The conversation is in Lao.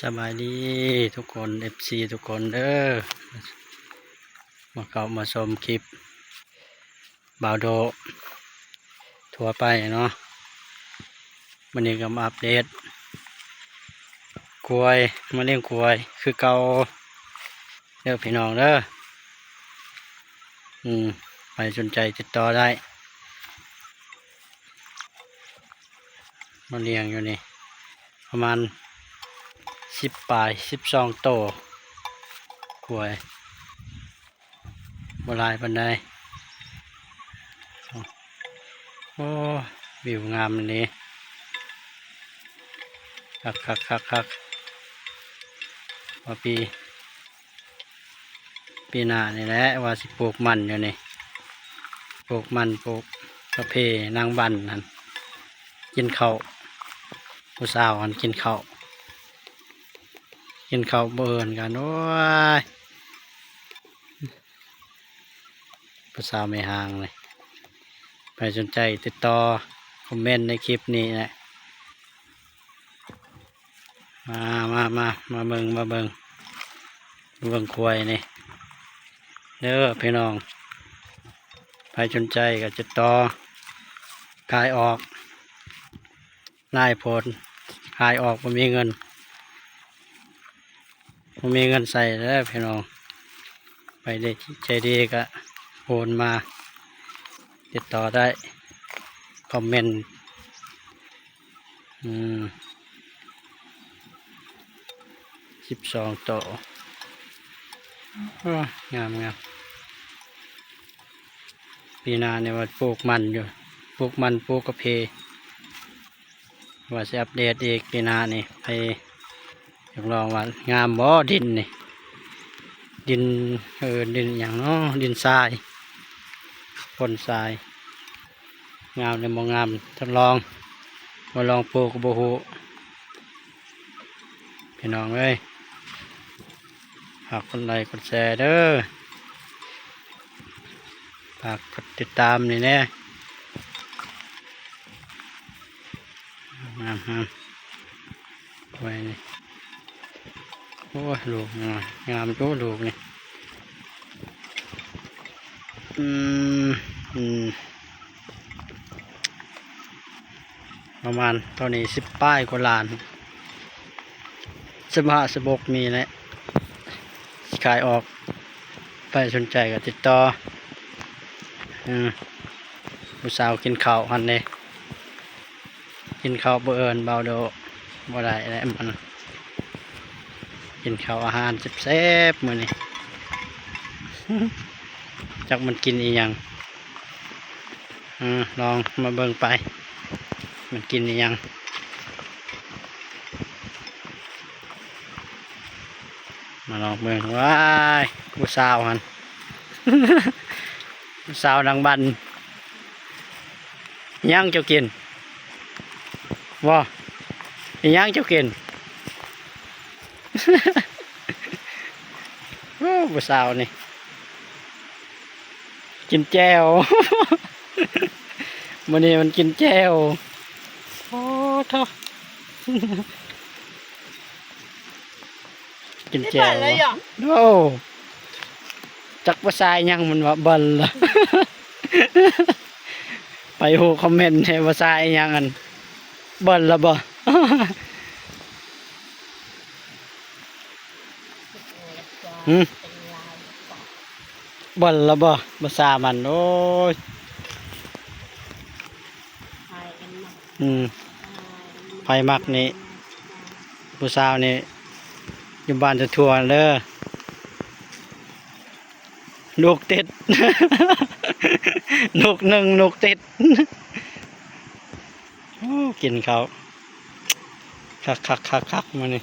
ສະບາຍດີທຸກຄົນ ເອັຟຊີ ທຸກຄົນເດີ ມາເຂົ້າມາຊົມຄລິບບ່າວໂດທົ່ວໄປເນາະ. ມື້ນີ້ກໍມາອັບເດດຄວາຍ ມາລ້ຽງຄວາຍຄືເກົ່າເດີພີ່ນ້ອງເດີ. ອືມ ໃຜສົນໃຈຕິດຕໍ່ໄດ້. ມາລ້ຽງຢູ່ນີ້ປະມານສິບປາຍ ສິບສອງໂຕ ຄວາຍ ບໍ່ຫຼາຍປານໃດ. ໂອ້ ວິວງາມອີ່ຫຼີ ຄັກໆໆໆ. ວ່າປີ ປີໜ້ານີ້ແຫຼະ ວ່າຊິປູກມັນຢູ່ນີ້ ປູກມັນ ປູກກາເຟ ນາງບັນຫັ້ນ ກິນເຂົ້າ ຜູ້ສາວຫັ້ນກິນເຂົ້າ ກິນເຂົ້າບໍ່ເອີ້ນກັນ. ໂອ້ຍ ຜູ້ສາວແມ່ຮ້າງນີ້ ໃຜສົນໃຈຕິດຕໍ່ຄອມເມັນໃນຄລິບນີ້ແຫຼະ. ມາ ມາ ມາ ມາເບິ່ງ ມາເບິ່ງ ມາເບິ່ງຄວາຍນີ້ເດີພີ່ນ້ອງ. ໃຜສົນໃຈກໍຕິດຕໍ່ ຂາຍອອກຫຼາຍໂພດ ຂາຍອອກບໍ່ມີເງິນ ບໍ່ມີເງິນໃຊ້ເດີພີ່ນ້ອງ. ໃຜໃຈດີກໍໂອນມາ ຕິດຕໍ່ໄດ້ ຄອມເມັນ. ອືມ ສິບສອງໂຕ ໂອ້ ງາມໆ. ປີໜ້ານີ້ວ່າປູກມັນຢູ່ ປູກມັນ ປູກກາເຟ ວ່າຊິອັບເດດອີກປີໜ້ານີ້. ໃຜຢາກລອງວ່າງາມບໍ່ດິນນີ້ ດິນ ເອີ ດິນຫຍັງເນາະ ດິນຊາຍ ຝົນຊາຍ ງາມຫຼືບໍ່ງາມ ທົດລອງ ບໍ່ລອງປູກກໍບໍ່ຮູ້ພີ່ນ້ອງເອີຍ. ຝາກກົດໄລກົດແຊເດີ ຝາກກົດຕິດຕາມນີ້ແດ່. ງາມໆ ໄວ້ນີ້ ໂອ້ຍ ລູກງາມ ງາມຢູ່ລູກນີ້. ອືມ ອືມ ປະມານຕອນນີ້ສິບປາຍກວ່າລ້ານ ສິບຫ້າ ສິບຫົກນີ້ແຫຼະ ຊິຂາຍອອກ. ໃຜສົນໃຈກໍຕິດຕໍ່. ອືມ ຜູ້ສາວກິນເຂົ້າຫັ້ນເດ້ ກິນເຂົ້າບໍ່ເອີ້ນບ່າວໂດ ບໍ່ໄດ້ແຫຼະ ມັນກິນເຂົ້າອາຫານແຊບໆມື້ນີ້ ຈັກມັນກິນອີ່ຫຍັງ. ເອີ ລອງມາເບິ່ງໄປ ມັນກິນອີ່ຫຍັງ ມາລອງເບິ່ງ. ວ້າຍ ຜູ້ສາວຫັ້ນ ຜູ້ສາວນາງບັນ ຫຍັງເຈົ້າກິນ? ບໍ່ ອີຫຍັງເຈົ້າກິນ? ໂອ້ ຜູ້ສາວນີ້ ກິນແຈ່ວ ມື້ນີ້ມັນກິນແຈ່ວ. ໂອ້ໂທ້ ກິນແຈ່ວ ໂອ້ ຈັກພາສາອີ່ຫຍັງ ມັນວ່າເບິ່ນລະ ໃຜຮູ້ຄອມເມັນແດ່ ພາສາອີ່ຫຍັງ ອັນເບິ່ນລະບໍ່? ຫື ເບິ່ນລະບໍ່ ພາສາມັນ? ໂອ້ຍ ອືມ ໃຜມັກນີ້ ຜູ້ສາວນີ້ ຢູ່ບ້ານທົ່ວໆເດີ ລູກຕິດ ລູກໜຶ່ງ ລູກຕິດ. ໂອ້ ກິນເຂົ້າ ຄັກໆໆໆ ມື້ນີ້